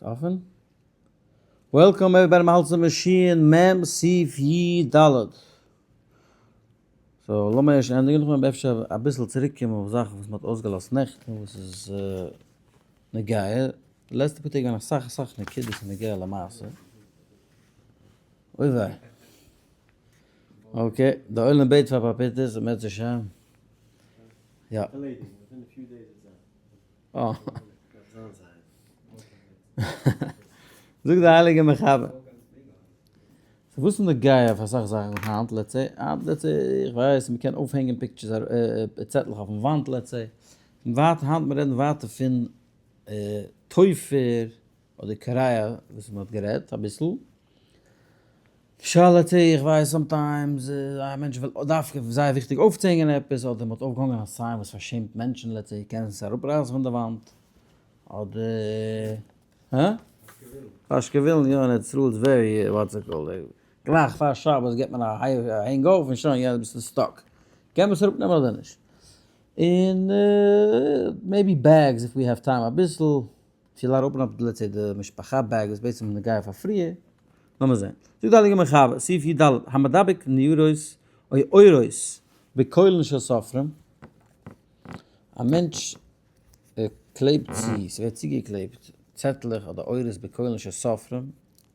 אפען? Welcome everybody מ'האלט צום מאשין מ' סעיף י ד. So לאמיר ערשט ענדיגן נאכדעם אפשר אביסל צוריק קומען אויף זאכן וואס מ'האט אויסגעלאזט נעכטן וואס איז נוגע. די לעצטע פאר טעג געווען אסאך אסאך נקודות נוגע למעשה. אוי וויי. Okay, די עולם בעט פאר פאפיטעס, אם ירצה השם. יא. זאגט דער הייליגער מחבר. סאו וואס איז נוגע אויף אסאך זאכן היינט let's say, היינט let's say, איך ווייס מ'קען אויפהענגען pictures צעטלעך אויפן וואנט let's say, ווייטער היינט מיר רעדן ווייטער פון תופר אדער קריה וואס מ'האט גערעדט אביסל. שאלה צו איך ווייס sometimes א מענטש וויל דווקא זייער וויכטיג אויפצוהענגען עפעס אדער מ'האט אויפגעהאנגען א sign וואס פארשעמט מענטשן let's say קענסט עס אראפרייסן פון די וואנט אדער הא? פאשקעווילן יא אין ארץ ישראל איז very what's it called גלייך פאר שבת געבט מען א הענג אויף און שוין יא ביסטו stuck קען מען עס אראפנעמען אדער נישט און maybe bags if we have time אביסל צו אראפנעמען let's say די משפחה bag וואס בעצם איז נוגע פאר פריער. לאמיר זען. זאגט די הייליגע מחבר, סעיף י ד, המדבק ניירות או עורות בקולין של סופרים, א מענטש קלעבט צו, ס'ווערט צוגעקלעבט צעטלעך אדער עורות בקולין של סופרים,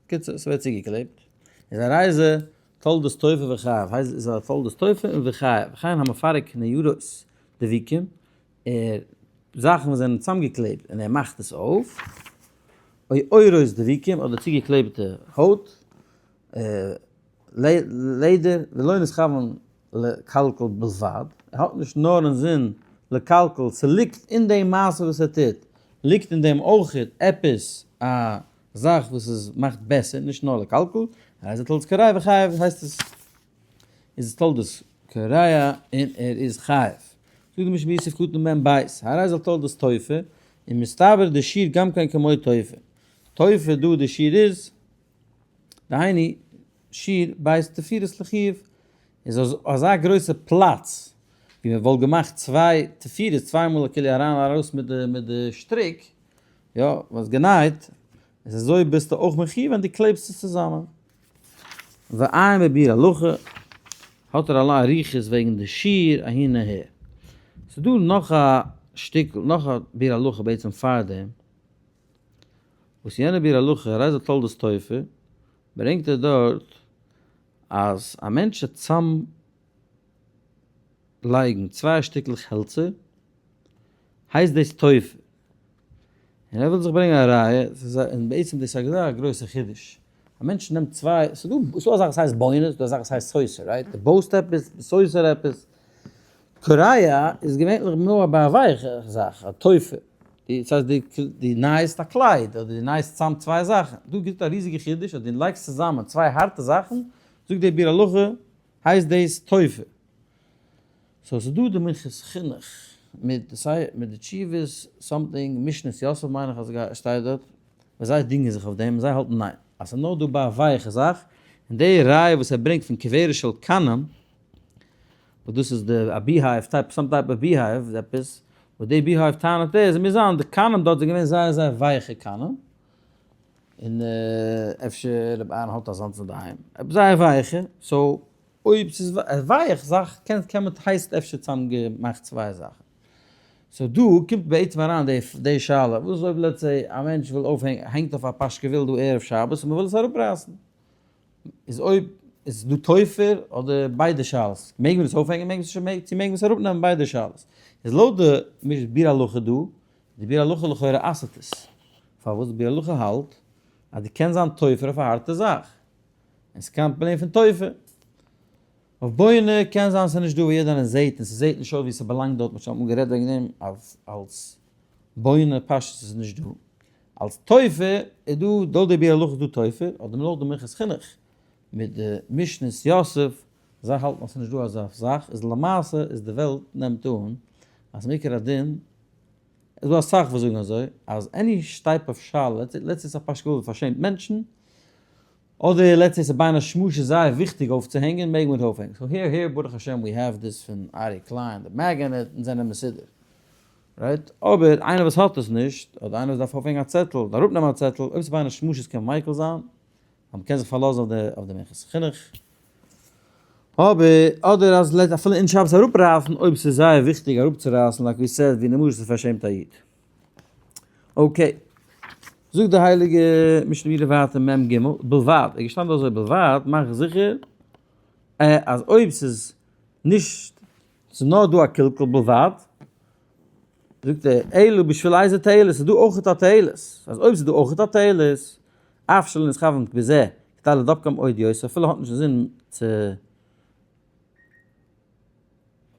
קיצור ס'ווערט צוגעקלעבט, איז הרי זה תולדות תופר וחייב, הייסט איז א תולדות תופר און וחייב, וכן המפרק ניירות דבוקים, ער זאכן וואס זענען צוזאמגעקלעבט און ער מאכט עס אויף, או עורות דבוקים אדער צוגעקלעבטע הויט, לעדער, ולא נתכוון לקלקל בלבד, ער האט נישט נאר אינזין לקלקל, ס'ליגט אין דעם מעשה וואס ער טוט, ליגט אין דעם אויכעט עפעס א זאך וואס עס מאכט בעסער, נישט נאר לקלקל, הרי זה תולדות קריה וחייב, הייסט עס איז עס תולדות קריה און ער איז חייב. זאגט די משנה יוסף קטן מ ב, הרי זה תולדות תופר, און מסתבר די שיעור גם כן כמו תופר. תופר דא די שיעור איז, דהיינו שיעור בית תפירות לחיוב, איז אזא גרויסע פלאץ ווי מען וואלט געמאכט צוויי תפירות צוויי מאל כאילו אריין ארויס מיט די מיט די שטריק, יא, וואס גענייט, איז אזוי ביסטו אויך מחיוב ווען דו קלעבסט עס צוזאמען. ועיין בביאור הלכה, האט ער אלע אריכות וועגן די שיעור אהין אהער. ס'איז דא נאך א שטיקל, נאך א ביאור הלכה בעצם פאר דעם, וואס יענע ביאור הלכה, הרי זה תולדות תופר, ברענגט ער דארט אז א מענטש וועט צאם לייגן צוויי שטיקלעך העלצער, הייסט דאס תופר. און ער וויל זיך ברענגען א ראיה, און בעצם דאס איז א גרויסע חידוש, א מענטש נעמט צוויי, ס'איז דא א זאך וואס הייסט בונה, ס'איז דא א זאך וואס הייסט סותר, right? דו בויסט עפעס, סותר עפעס, קריה איז געווענליך נאר ביי א ווייכע זאך, א תופר, דאס הייסט דו נייעסט א קלייד, אדער דו נייעסט צאם צוויי זאכן, דא גיבט א ריזיגע חידוש אז דו לייגסט צוזאמען צוויי הארטע זאכן, זאגט דער ביאור הלכה, הייסט דאס תופר. So ס'איז דא די מנחת חינוך מיט די סיי מיט די תשובות something משנת יוסף מיין איך אז שטייט דארט וואס זיי דינגען זיך אויף דעם און זיי האלטן ניין אז ס'איז נאר דא ביי א ווייעכע זאך און די ראיה וואס ער ברענגט פון כוורת של קנים וואס דאס איז די א beehive type some type of beehive עפעס וואס די beehive טענה'ט ער איז מוז זיין די קנים דארט זענען געווען זייער זייער ווייעכע קנים און אפשר רבי אהרן האט אזאנס אינדערהיים עפעס זייער ווייעכע so אויב ס'איז א ווייעך זאך קען קען מען הייסט אפשר צוזאם געמאכט צוויי זאכן. So דא קומט בעצם אריין די די שאלה, וואס איז אויב let's say א מענטש וויל אויפהענגען הענגט אויף א פאשקעוויל דא ערב שבת און מ'וויל עס אראפרייסן, איז אויב איז דא תופר אדער ביידע שאלות, מעג מען עס אויפהענגען מעג מען עס נישט צו מעג מען עס אראפנעמען ביידע שאלות. איז לויט די ביאור הלכה דא, די ביאור הלכה לכאורה אסר'ט עס. פארוואס די ביאור הלכה האלט אז דו קענסט זיין תופר אויף א הארטע זאך. און ס'קיין פראבלעם פון תופר. אויף בונה קען זיין ס'איז נישט דא ווי יעדער איינער זעהט און ס'זעהט נישט אויס ווי ס'באלאנגט דארט, מ'האט שוין אמאל גערעדט וועגן דעם אז אלס בונה פשטות איז נישט דא. אלס תופר איז דא, לויט די ביאור הלכה איז דא תופר, אדער לויט די מנחת חינוך מיט די משנת יוסף, זיי האלטן אז ס'איז נישט דא אזא זאך, איז למעשה איז די וועלט נעמט אן אז מעיקר הדין, איז דא אסאך וואס זאגן אזוי, אז any type of שאלה, let's say ס'איז א פאשקעוויל וואס פארשעמט מענטשן, אדער let's say ס'איז בין השמשות זייער וויכטיג אויפצוהענגען, מעג מען אויפהענגען. So here here ברוך השם we have this פון ארי קליין, די magnet, אונז זענען מסודר. Right? אבער איינער וואס האט עס נישט, אדער איינער וואס דארף אויפהענגען א צעטל, אדער אראפנעמען א צעטל, אויב ס'איז ביי איינער שמשות קען מען מיקל זיין, ווייל מ'קען זיך פארלאזן אויף די אויף די מנחת חינוך. אבער, אדער אז לעת אפילו אין שבת אראפרייסן, אויב ס'איז זייער וויכטיג אראפצורייסן, like we said, ווי למשל ס'פארשעמט א איד. Okay. זאגט די הייליגע משנה ברורה ווייטער מ ג, בלבד, איז געשטאנען אזוי בלבד, מאך זיכער אז אויב ס'איז נישט, ס'איז נאר דא א קלקול בלבד, זאגט ער, אלא בשביל איזה תועלת, ס'איז דא אויכעט א תועלת, אז אויב ס'איז דא אויכעט א תועלת, אף שלא נתכוון בזה, כדי לדבקם עוד יותר, אפילו האט נישט אינזין צו.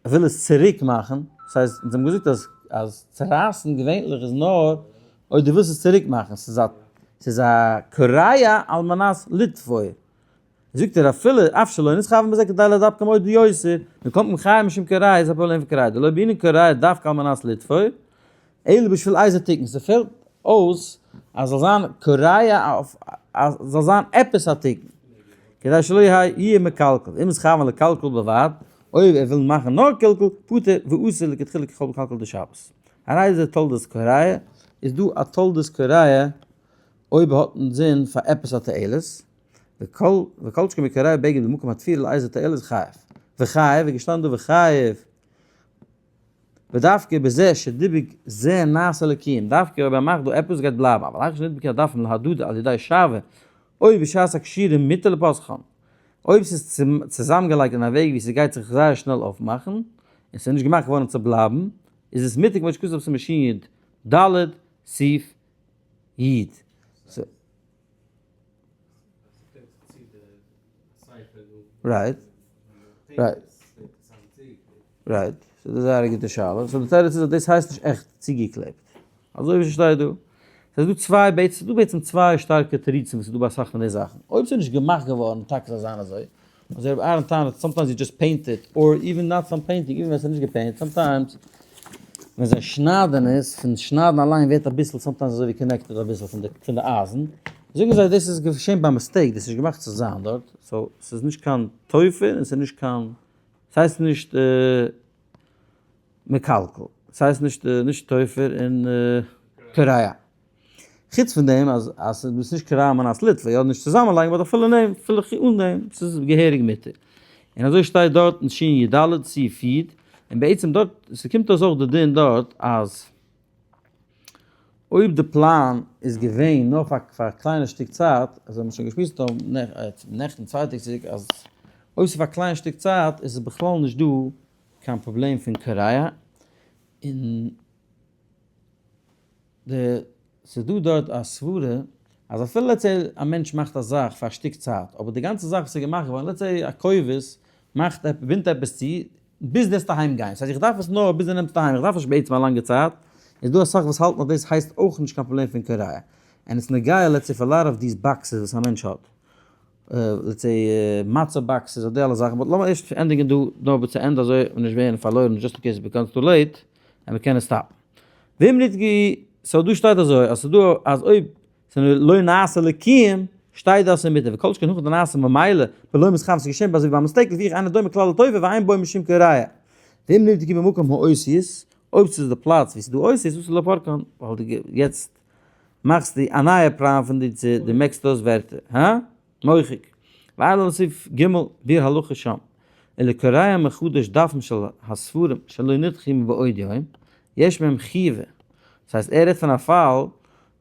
ער וויל עס צוריק מאכן, דאס הייסט אונז האבן געזאגט אז אז צורייסן געווענליך איז נאר אויב דו ווילסט עס צוריק מאכן, ס'איז א ס'איז א קריה על מנת לתפור, זאגט ער אפילו אף שלא נתכוון בזה כדי לדבקם עוד יותר, מכל מקום חייב משום קריה איז א פראבלעם פון קריה, דלא בעינן קריה דווקא על מנת לתפור, אלא בשביל איזה תיקון, ס'פעלט אויס אז זאל זיין קריה אויף אז זאל זיין עפעס א תיקון, כדי שלא יהיה מקלקל, אם נתכוון לקלקול בלבד, אויב ער וויל מאכן נאר קלקול, פטור ואסור לכתחילה ככל מקלקל דשבת. הרי זה תולדות קריה, איז דא א תולדות קריה אויב ער האט אינזין פאר עפעס א תועלת, וכל וכל שכן בקריה בגד במקום התפירה לאיזה תועלת חייב. וחייב, איז געשטאנען דא וחייב. ודווקא בזה שדיבוק זה נעשה לקיום, דווקא אויב ער מאכט דא עפעס גייט בלייבן, אבל אחר שנדבקו הדפים להדודה על ידי שעווה, אויב בשעת הקשירה מותר לפסחן, אויב ס'איז צוזאמגעלייגט אין א וועג ווי ס'גייט זיך זייער שנעל אויפמאכן, און ס'איז נישט געמאכט געווארן צו בלייבן, איז עס מותר כמו שכתוב בסימן שי ד, סעיף י. Right. Right. Right. ס'איז א זייער א גוטע שאלה. So די תירוץ איז אז דאס הייסט נישט עכט צוגעקלעבט. אזוי ווי ס'שטייט דא. ס'איז דא צוויי בעצם, ס'איז דא בעצם צוויי שטארקע תירוצים וואס איז דא ביי אסאך פון די זאכן. אויב ס'איז נישט געמאכט געווארן טאקע זאל זיין אזוי. אזוי רבי אהרן טענה'ט sometimes you just paint it, or even not some painting, even ווען ס'איז נישט געפעינט, sometimes ווען זיי שניידן עס, פון שניידן אליין ווערט אביסל sometimes אזוי ווי connected אביסל פון די פון די אייזן. זאגן זיי דאס איז געשען ביי mistake, דאס איז נישט געמאכט צו זיין דארט, so ס'איז נישט קיין תופר און ס'איז נישט קיין, ס'הייסט נישט מקלקל, ס'הייסט נישט נישט תופר און קריה. חוץ פון דעם אז אז ס'איז נישט קריה מנת ליטפא, יא נישט צוזאמען לייגן but אפילו נעם אפילו אן דעם, ס'איז געהעריג מותר. און אזוי שטייט דארט אין שין י ד סעיף י, און בעצם דארט, ס'קומט אויס אויך די דין דארט אז אויב די פלאן איז געווען נאר פאר פאר א קליינע שטיק צייט, אזוי האבן מיר שוין געשמועסט נעכטן צוויי טעג צוריק אז אויב ס'איז פאר א קליינע שטיק צייט איז עס בכלל נישט דא קיין פראבלעם פון קריה, און די ס'איז דא דארט א סברה אז אפילו let's say א מענטש מאכט א זאך פאר א שטיק צייט אבער די גאנצע זאך וואס איז געמאכט געווארן let's say א כובס מאכט בינדט עפעס צו ביז דו וועסט אהיים גיין, ס'הייסט איך דארף עס נאר ביז דו נעמסט אהיים, איך דארף נישט בעצם א לאנגע צייט, איז דא אסאך וואס האלטן אז דאס הייסט אויך נישט קיין פראבלעם פון קריה, און עס נוגע let's say פאר lot of these boxes וואס א מענטש האט, let's say מצה boxes אדער די אלע זאכן, but לאמיר ערשט ענדיגן דא נאר ביז צו ענדע אזוי און נישט ווערן פארלוירן just in case it becomes too late, און מ'קען עס סטאפן. ואם נדבקו, so דא שטייט אזוי אז ס'דא אז אויב ס'איז לא נעשה לקיום, שטייט דאס אינמיטן, וכל שכן הכא דנעשה ממילא, בלא מתכוון, ס'איז געשען ביי אזוי ווי ביי mistake, לפיכך אינו דומה כלל לתופר ואין בו משום קריה. ואם נדבקו במקום האותיות, אויב ס'איז די פלאץ ווי ס'איז דא אותיות, אסור לפורקן, ווייל דו יעצט מאכסטו א נייע פלאן פון די צו דו מעקסט אויס ווערטער, הא? מוחק. ועיין לסעיף ג' ביאור הלכה שם. ולקורע מחדש דפים של הספרים שלא נדחו מבעוד יום, יש מהם חיבה. דאס הייסט ער רעדט פון א פאל,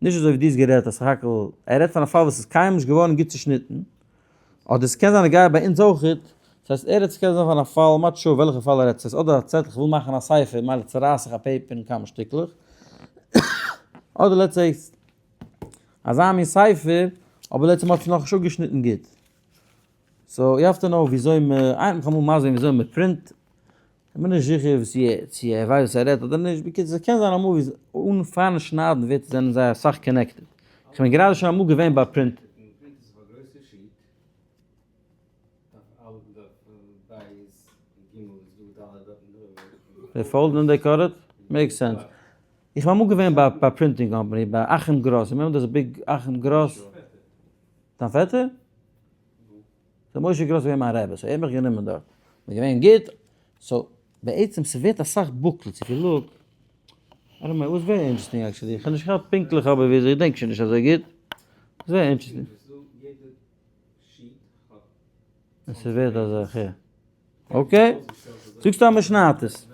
נישט אזוי ווי דו האסט גערעדט אז סך הכל, ער רעדט פון א פאל וואס איז קיינמאל נישט געווארן גוט צושניטן, אדער ס'קען זיין נוגע ביי אונז אויכעט, דאס הייסט ער רעדט ס'קען זיין פון א פאל, I'm not sure וועלכע פאל ער רעדט, ס'הייסט אדער א צעטל כ'וויל מאכן א ספר מילא צורייס איך א paper אין כמה שטיקלעך, אדער let's say אזא מין ספר, אבער let's say מ'האט עס נאכנישט אפגעשניטן גוט. So you have to know וויאזוי מ, איינער האט מיך אמאל מסביר געווען וויאזוי מ'פרינט, כ'בין נישט זיכער צו ער ווייסט וואס ער רעדט אדער נישט, בקיצור ס'קען זיין אמאל ווי אן פארן שניידן ווערט זענען זיי אסאך connected, כ'בין גראדע שוין אמאל געווען ביי print. זיי fold ן און they cut it? Makes sense. איך בין אמאל געווען ביי א printing company ביי אחים גראס, remember דאס big אחים גראס? דיין פעטער? ר' משה גראס איז געווען מיין רבי, so ער האט מיך גענומען דארט, מ'איז געווען גוט, so בעצם ס'ווערט אסאך booklets if you look. I don't know, it was very interesting actually, איך האב נישט געכאפט פונקטליך אבער וויאזוי, איך דענק שוין נישט אזוי גוט, it's very interesting. און ס'ווערט אזא ח. okay, זאגסטו אז מ'שניידט עס.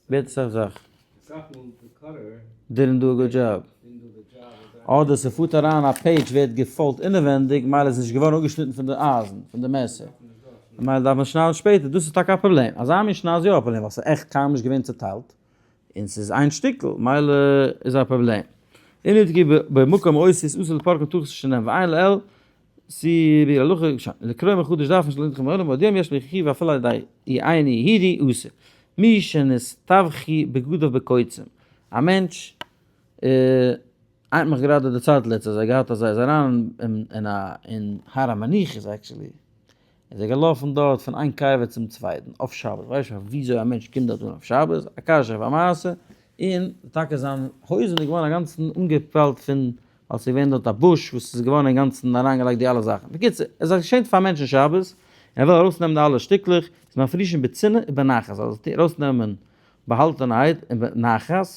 ווערט עס א זאך. Didn't do a good job. אדער ס'פארט אריין א page ווערט גע fold אינעווענדיג מילא איז נישט געווארן אפגעשניטן פון די אייזן, פון די מעסער. ממילא דארף מען שניידן שפעטער. דאס איז טאקע א פראבלעם. אזא מין שנייד איז יא א פראבלעם ווייל ס'איז עכט קיינמאל נישט געווען צוטיילט. און ס'איז איין שטיקל, מילא איז א פראבלעם. אם נתקעו במקום אותיות אסור לפורקן תחת שנם ואין לאל סי בי הלכה לקרוא מחדש דף של נדחים העולם עוד יום יש לי ואפילו על ידי אי עין יהודי אסור מי שנסתבכי בגדיו בקוצים א מענטש איינער האט מיך גראדע דערציילט לעצטענס אז ער האט געהאט אזא איז אריין אין א אין הר המנוחות actually איז ער געלאפן דארט פון איין קבר צום צווייטן אויף שבת, ווייס איך וויאזוי א מענטש קומט דארט אן אויף שבת, א קשיא אויף א מעשה, און טאקע זיין הויזן איז געווארן אינגאנצן אנגעפאלט פון ווייל ס'איז געווען דארט א bush וואס איז געווארן אינגאנצן אריינגעלייגט די אלע זאכן. בקיצור, עס איז געשען פאר מענטשן שבת, און ער וויל ארויסנעמען די אלע שטיקלעך, איז מפרישין בצנעה ובנחת, זאל ער ארויסנעמען באהאלטענערהייט און בנחת,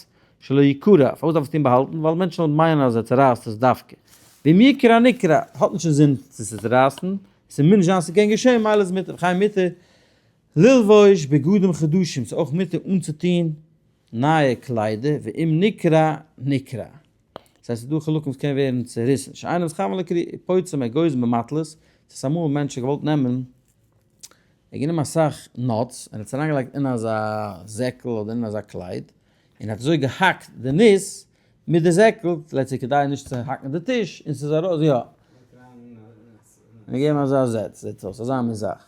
שלא יקרע, פארוואס דארף עס טון באהאלטן? ווייל מענטשן וועלן מיינען אז ער צערייסט עס דווקא. ואם יקרע נקרע, האט נישט אינזין צו צערייסן, ס'מוז נישט זיין ס'קען געשען, מילא איז מותר, וכן מותר ללבוש בגדים חדשים, ס'איז אויך מותר אנצוטון נייע קליידער, ואם נקרע נקרע. דאס הייסט ס'איז דא חלקים וואס קען ווערן צעריסן, שאינו מתכוון לקריעה, פוצע מאגוזים במטלית, ס'איז אמאל מענטש האט געוואלט נעמען, ער האט גענומען אסאך nuts און האט עס אריינגעלייגט אין אזא זעקל אדער אין אזא קלייד, און האט אזוי געהאקט די ניס מיט די זעקל, let's say כדי נישט צו האקן די טיש, און ס'איז ארויס, יא. און געגעבן אזא זעץ, זעט אויס, אזא מין זאך.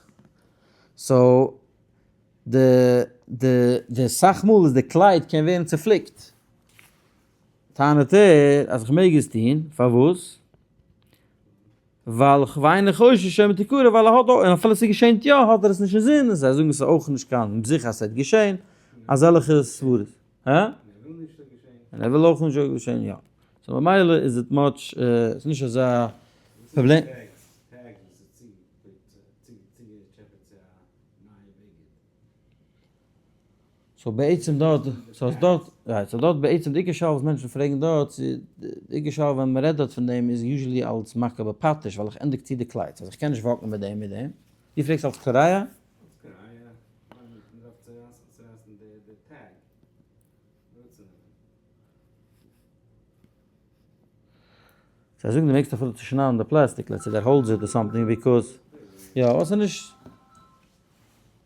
So, די, די, די סאך מאל איז די קלייד קען ווערן צופליקט. טענה'ט ער אז איך מעג עס טון, פארוואס? ווייל כ'וויין איך חושש שמא תקרע ווייל ער האט און אפילו ס'איז געשענט יא האט ער עס נישט אינזין און זיי זאגן ס'איז אויך נישט קיין זיכער אז ס'וועט געשען, אזעלכע סברות. הא? און ער וויל אויך נישט זאל געשען יא. So ממילא איז it much ס'איז נישט אזא פראבלעם. So בעצם דארט, so דארט, right, so דארט בעצם די עיקר שאלה וואס מענטשן פרעגן דארט, די עיקר שאלה ווען מ'רעדט דארט פון דעם איז usually אלס מכה בפטיש, ווייל איך ענדיג צו די קלייד, so איך קען נישט walk ן מיט דעם מיט דעם. דו פרעגסט אלס קריה? אלס קריה, ווייל מ'דארף צורייסן די tag. זיי זאגן דו מעגסט אפילו צושניידן די פלעסטיק, let's say that holds it or something because, יא, אויב ס'איז נישט,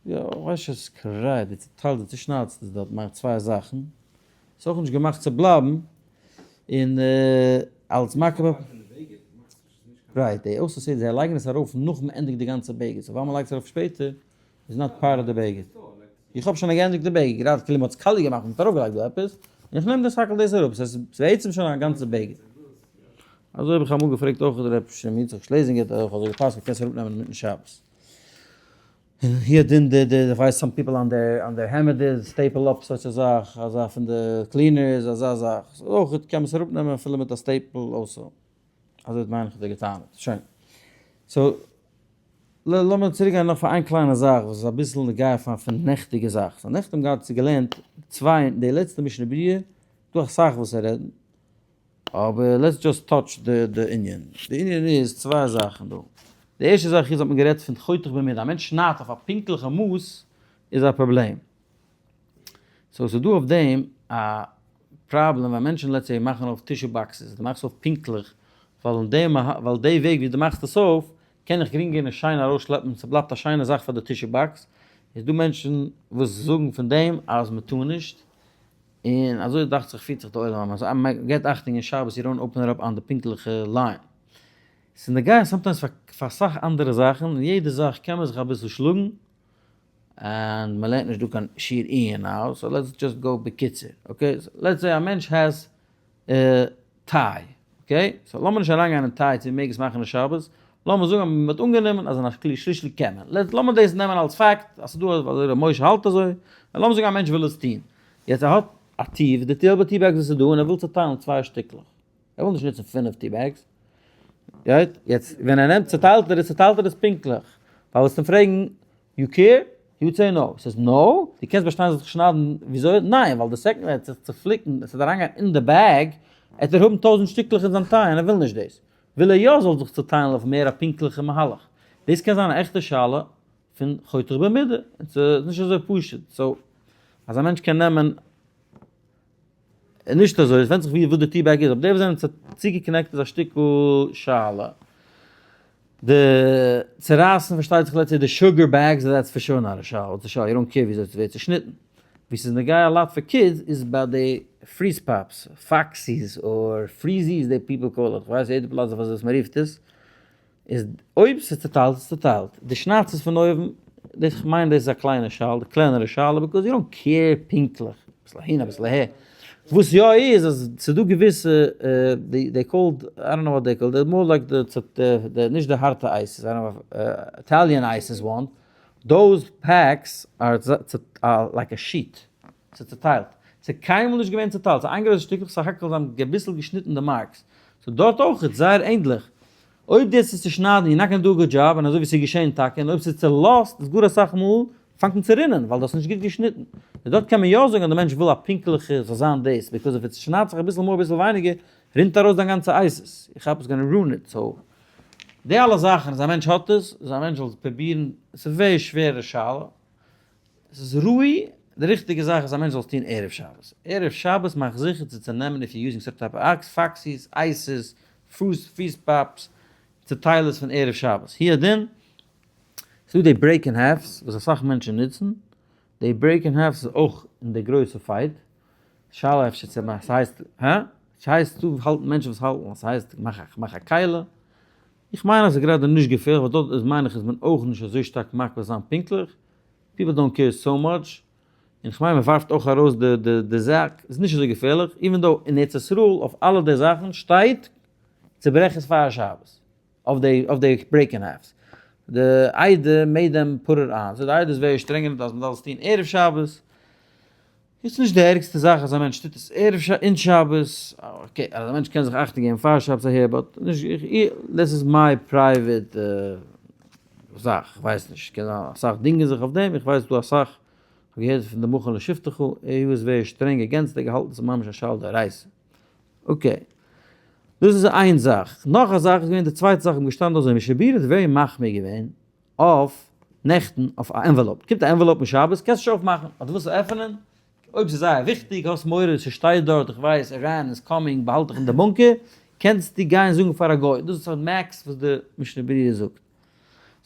יא, כ'ווייס נישט, ס'איז קרעי, דו צוטיילסט, דו צושניידסט עס דארט, מאכט צוויי זאכן, ס'איז אויך נישט געמאכט צו בלייבן, און אלס מכה בפ. Right, they also say זיי לייגן עס ארויף נאך מ'ענדיגט די גאנצע בגד, so ווייל מ'לייגט עס ארויף שפעטער, איז not part of די בגד. איך האב שוין געענדיגט די בגד, גראדע כאילו מ'האט עס קאליע געמאכט און מ'האט ארויפגעלייגט דא עפעס, און איך נעם דאס האקל דאס אראפ, ס'איז בעצם שוין א גאנצע בגד. אזוי האב איך אמאל געפרעגט אויך ר' שמעון יצחק שלעזינגער האט אויך אזוי גע'פסק'נט קענסט אראפנעמען אינמיטן שבת. און הי הדין די די איך ווייס some people on their on their hammer די staple up such א זאך, אזא פון די cleaners אזא זאך, ס'איז אויך קען מען עס אראפנעמען אפילו מיט א staple also. אזוי האט מיין איך האט ער גע'טענה'ט. שוין. So לאמיר צוריק גיין נאך פאר איין קליינע זאך וואס איז אביסל נוגע פאר פון נעכטיגע זאך. So נעכטן האבן געהאט צו געלערנט צוויי די לעצטע משנה ברורה, דא אסאך וואס צו רעדן, אבער let's just touch די די ענין. די ענין איז צוויי זאכן דא. די ערשטע זאך איז האט מען גערעדט פון חותך במידה, א מענטש שניידט אויף א פונקטליכע מאס איז א פראבלעם. So ס'איז דא אויף דעם א פראבלעם ווען מענטשן let's say מאכן אויף tissue boxes, דו מאכסט אויף פונקטליך, ווייל אין דעם ווייל די וועג ווי דו מאכסט עס אויף קען איך גרינגער און שיין ארויסשלעפן, ס'בלייבט א שיינע זאך פאר די tissue box, איז דא מענטשן וואס זאגן פון דעם אז מ'טאר נישט, און אזוי דאכט זיך פירט זיך די עולם אז מ'געבט אכטונג אין שבת you don't open it up on די פונקטליכע line. ס'איז נוגע sometimes פאר אסאך אנדערע זאכן, און יעדע זאך קען מען זיך אביסל שלאגן, און מ'לערנט נישט דא קיין שיעור עיון now, so let's just go בקיצור, okay? Let's say א מענטש has טיי, okay? So לאמיר נישט אריינגיין אין טיי צו מ'מעג עס מאכן אין שבת, לאמיר זאגן אז מ'האט אנגענומען אז אין א כלי שלישי קען מען, let's לאמיר דאס נעמען אלס פאקט אז ס'איז דא אזוי ר' משה האלט אזוי, און לאמיר זאגן א מענטש וויל עס טון, יעצט ער האט א tea, די זעלבע tea bags וואס איז דא, און ער וויל צוטיילן צוויי שטיקלעך, ער וויל נישט נוצן פינף tea bags, right? יעצט ווען ער נעמט צוטיילט ער עס צוטיילט ער עס פונקטליך, ווייל וועסט אים פרעגן you care? He would say no. ס'איז no? דו קענסט באשטיין זיך שניידן וויאזוי? ניין, ווייל די second ער וועט זיך צופליקן, עס וועט אריינגיין אין די bag, עט ער האבן טויזענט שטיקלעך אין זיין טיי און ער וויל נישט דאס. וויל ער יא זאל זיך צוטיילן אויף מער א פונקטליכע מהלך. דאס קען זיין א עכטע שאלה פון חותך במידה, און ס'איז נישט אזוי פשוט. so, אז א מענטש קען נעמען נישט אזוי, עס ווענדט זיך ווי וואס די tea bag איז, אבער די וואס זענען צוגעקאנעקט איז א שטיקל שאלה. די צורייסן פארשטייט זיך let's say די sugar bags that's for sure not a שאלה, what's די שאלה, you don't care וויאזוי עס ווערט צושניטן. ווי ס'איז נוגע א lot פאר kids איז ביי די freeze pops, Foxies or Freezies די people call it, כ'ווייס יעדע פלאץ וואס מ'רופט עס, איז אויב ס'איז צוטיילט איז צוטיילט, די שניידסט עס פון אויבן, דאס כ'מיין דאס איז א קליינע שאלה, די קלענערע שאלה, because you don't care פונקטליך, אביסל אהין אביסל אהער, וואס יא איז אז ס'איז דא געוויסע, they called, I don't know what they called, they more like די נישט די הארטע ices, I don't know, Italian ice is one, those packs are like a sheet, ס'איז צוטיילט, ס'איז קיינמאל נישט געווען צוטיילט, ס'איז איין גרויסע שטיקל, סך הכל זיי האבן אביסל געשניטן די marks, so דארט אויך איז זייער ענדליך, אויב דאס איז צושניידן you're not gonna do a good job, און אזוי ווי ס'איז געשען טאקע, און אויב ס'איז צולאזט איז גאר אסאך מאל פאנגט אן צו רינען ווייל דו האסט נישט גוט געשניטן. און דארט קען מען יא זאגן אז די מענטש וויל א פונקטליכע זאל זיין דאס, because אויב עס שניידט זיך אביסל מער אביסל ווייניגער רינט ארויס דיין גאנצע ices, איך כאפ it's gonna ruin it, so די אלע זאכן אז א מענטש האט עס, אז א מענטש זאל פרובירן, ס'איז very שווערע שאלה, עס איז ראוי, די ריכטיגע זאך איז א מענטש זאל עס טון ערב שבת. ערב שבת מאך זיכער צו צונעמען if you using some type of Foxies, ices, freeze pops, צוטייל עס פון ערב שבת. הוא הדין, ס'איז דא די break in halfs וואס אסאך מענטשן נוצן, די break in halfs איז אויך אין די גרויסע fight, שאלה אפשר צו ס'הייסט, הא? ס'הייסט דא האלטן מענטשן וואס האלטן אז ס'הייסט מאך א כלי, איך מיין אז ס'איז גראדע נישט געפערליך ווייל דארט איז מיין איך איז מען אויך נישט אזוי שטארק מקפיד זיין פונקטליך, people don't care so much, און כ'מיין מ'ווארפט אויך ארויס די די די זאק, איז נישט אזוי געפערליך, even though אין ארץ ישראל אויף אלע די זאכן שטייט צוברעך עס פאר שבת, אויף די אויף די break in halfs, די עדה made them put it on, so די עדה איז very שטרענג אז מ'זאל עס טון ערב שבת. איז נישט די ערגסטע זאך אז א מענטש טוט עס ערב ש אין שבת, okay אז א מענטש קען זיך אכטונג געבן פאר שבת אהער but נישט איך איך דאס איז my private זאך איך ווייס נישט קען זיין אסאך דינגען זיך אויף דעם איך ווייס דא אסאך כ'האב געהערט פון די מכון לשבתך ער איז very שטרענג against ער געהאלטן ס'איז ממש א שאלה דאורייתא okay דאס איז איין זאך נאך א זאך איז געווען די צווייטע זאך איז געשטאנען אזוי משנה ברורה איז very מחמיר געווען אויף נעכטן אויף א envelope, קומט א envelope אין שבת, קענסט נישט אויפמאכן, אז דו ווילסט עס עפענען, אויב ס'איז זייער וויכטיג, האסט מורא ס'שטייט דארט, איך ווייס, Iran is coming, באהאלט דיך אין די bunker, קענסטו גיין זאגן פאר א גוי, דאס איז max וואס די משנה ברורה זאגט.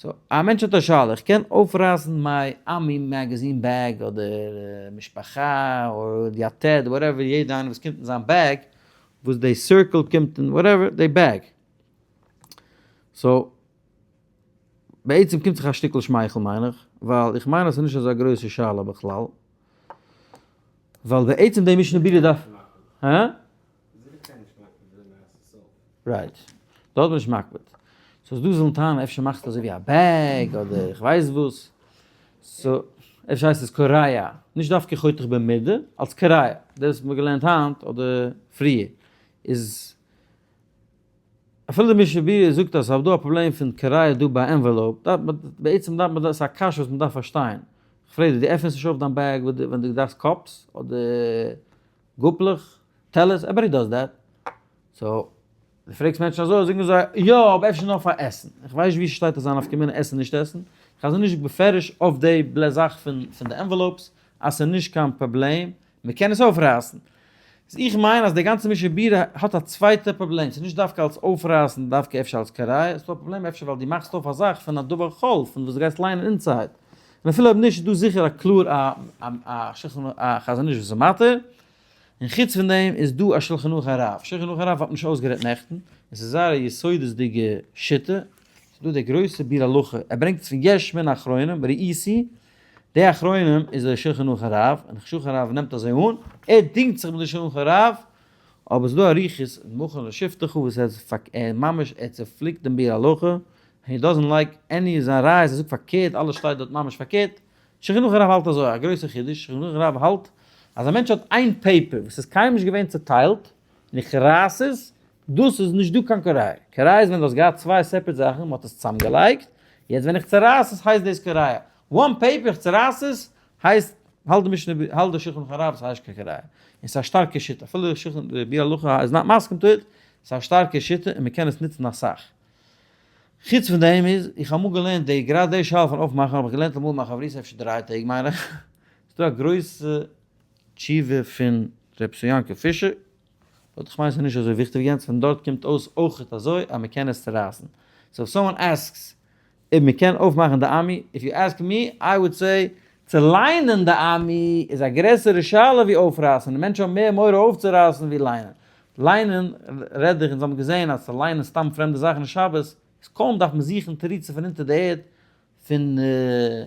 so, א מענטש האט א שאלה, איך קען אויפרייסן מיי עמי magazine bag, אדער משפחה, אדער יתד, whatever, יעדע איינער וואס קומט אין זיין bag, וואס די circle קומט אין, whatever, די bag. so, בעצם קומט זיך א שטיקל שמייכל מיין איך, ווייל איך מיין אז ס'איז נישט אזא גרויסע שאלה בכלל, ווייל בעצם די משנה ברורה דארף, הא? right, דארט בין איך נישט מקפיד. so דא זאלן טענה'ן אפשר מאכסטו אזוי ווי א bag אדער איך ווייס וואס, so אפשר הייסט עס קורע, נישט דווקא חותך במידה, אלס קורע, דאס וואס מ'האט געלערנט היינט אדער פריער איז. אפילו די משנה ברורה זאגט אז ס'איז דא א פראבלעם פון קריעה דא ביי envelope, דארף מען, בעצם דארף מען דאס איז א קשיא וואס מ'דארף פארשטיין. כ'פרעג דיר, דו עפענסט נישט אויף דיין bag ווען דו דארפסט cups אדער גאפלעך, טעלערס, everybody does that. so, דו פרעגסט מענטשן אזוי, זאגן זיי, יא, אבער אפשר נאר פאר עסן. איך ווייס נישט וואו ס'שטייט אז זיין נפקא מינה עסן נישט עסן. איך זאג נישט בפירוש אויף די בלע זאך פון די envelopes אז ס'איז נישט קיין פראבלעם, מען קען עס אויפרייסן. איז איך מיין אז די גאנצע משנה ברורה האט א צווייטע פראבלעם, ס'איז נישט דווקא אלס אויפרייסן, דווקא אפשר אלס קריעה, ס'איז דא א פראבלעם אפשר ווייל דו מאכסט אויף א זאך פון א דבר חול, פון וואס דו גייסט ליינען inside. און אפילו אויב נישט איז דא זיכער א קלאר א א א חזון איש וואס איז מתיר. און חוץ פון דעם איז דא א שלחן ערוך הרב. שלחן ערוך הרב האט מען נישט אויסגערעדט נעכטן, און ס'איז זייער א יסודות'דיגע שיטה. ס'איז דא די גרויסע ביאור הלכה, ער ברענגט עס פון יש מן האחרונים, ראיתי, די אחרונים איז דער שלחן ערוך הרב, און שלחן הרב נעמט אזוי אן, ער דינגט זיך מיט די שלחן ערוך הרב, אבער ס'איז דא אריכות אין מכון לשבתך וואס ער איז ממש ער צופליקט דעם ביאור הלכה, he doesn't like any זיין ראיות, ער זאגט פארקערט, אלעס שטייט דארט ממש פארקערט, שלחן ערוך הרב האלט אזוי, א גרויסע חידוש, שלחן ערוך הרב האלט אז א מענטש האט איין paper וואס איז קיינמאל נישט געווען צוטיילט, און איך רייס עס, דאס איז נישט דא קיין קריעה. קריעה איז ווען דו האסט געהאט צוויי separate זאכן, מען האט עס צוזאמגעלייגט, יעצט ווען איך צורייס עס הייסט דאס קריעה. one paper איך צורייס עס, הייסט, האלט די משנה, האלט די שולחן ערוך הרב ס'הייסט קיין ראיה. און ס'איז א שטארקע שיטה, אפילו די שולחן, די ביאור הלכה איז not מסכים to it, ס'איז א שטארקע שיטה און מ'קען עס נוצן אסאך. חוץ פון דעם איז, איך האב אמאל געלערנט די, גראדע די שאלה פון אויפמאכן האב איך געלערנט אמאל מיט מיין חברותא אפשר דריי טעג מיין איך, ס'איז דא א גרויסע תשובה פון ר' ישראל יעקב פישער, but איך מיין ס'איז נישט אזוי וויכטיג ווי יענץ, פון דארט קומט אויס אויכעט אזוי אז מ'קען עס צורייסן. so if someone asks אויב מ'קען אויפמאכן די עמי, if you ask me, I would say, צו ליינען די עמי איז א גרעסערע שאלה ווי אויפרייסן, און מענטשן האבן מער מורא אויפצורייסן ווי ליינען. ליינען רעד איך, אונז האבן געזען אז צו ליינען סתם פרעמדע זאכן אין שבת איז קוים דארף מען זוכן תירוצים פון אונטער די ערד, פון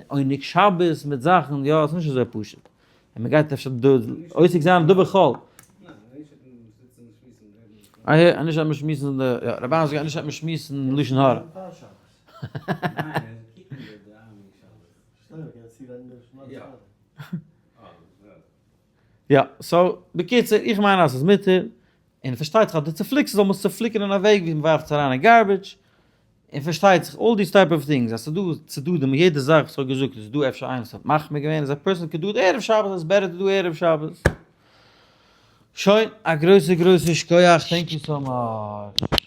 עונג שבת מיט זאכן, יא עס איז נישט אזוי פשוט, און מען גייט אפשר דא עוסק זיין אין דבר חול. אה נישט אז מען שמועסן די, יא רבי אהרן זאגט נישט אז מען שמועסן לשון הרע. יא, so בקיצור איך מיין אז עס איז מותר, און פארשטייט זיך אז די צופליקסט זאל מען עס צופליקן אין א וועג ווי מען ווארפט עס אריין אין garbage, און פארשטייט זיך all these type of things אז ס'דא צדדים אין יעדע זאך וואס כ'האב געזאגט איז דא אפשר איינער וואס האט מחמיר געווען אז א person קען do ערב שבת איז better to do ערב שבת. שוין, א גרויסע גרויסע שכוח, thank you so much.